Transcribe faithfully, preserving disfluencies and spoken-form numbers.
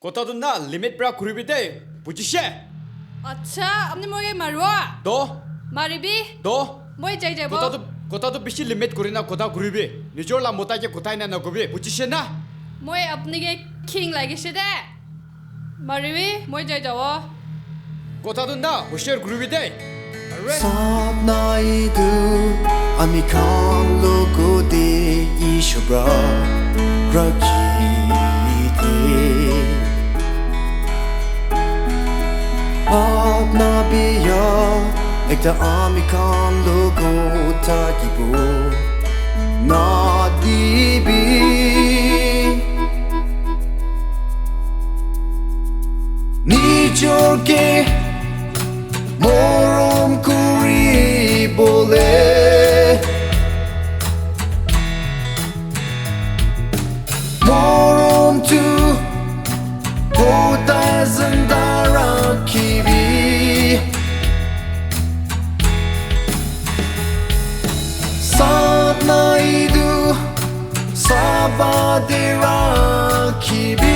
Kotha tu na limit pra kuribi de, bujishe? Acha, apni moi ke maribo? Do. Maribi? Do. Moi jai jabo. Kotha tu, kotha tu bishi limit kuri na kotha kuribi. Nijor la mota ke kotha ena na gobi, bujishe na? Moi apni ke khing lagise de. Maribi, moi jai jabo. Kotha tu na, hoshiyar kuribi de. Sapna etu ami khan logote Isor pra rakhi de. Sapna biya ekta ami khan logot thakibo nadibi. Nijor ke morom kuri bole. Morom tu kotha zinda rakhibi. Sapna etu saba de rakhibi.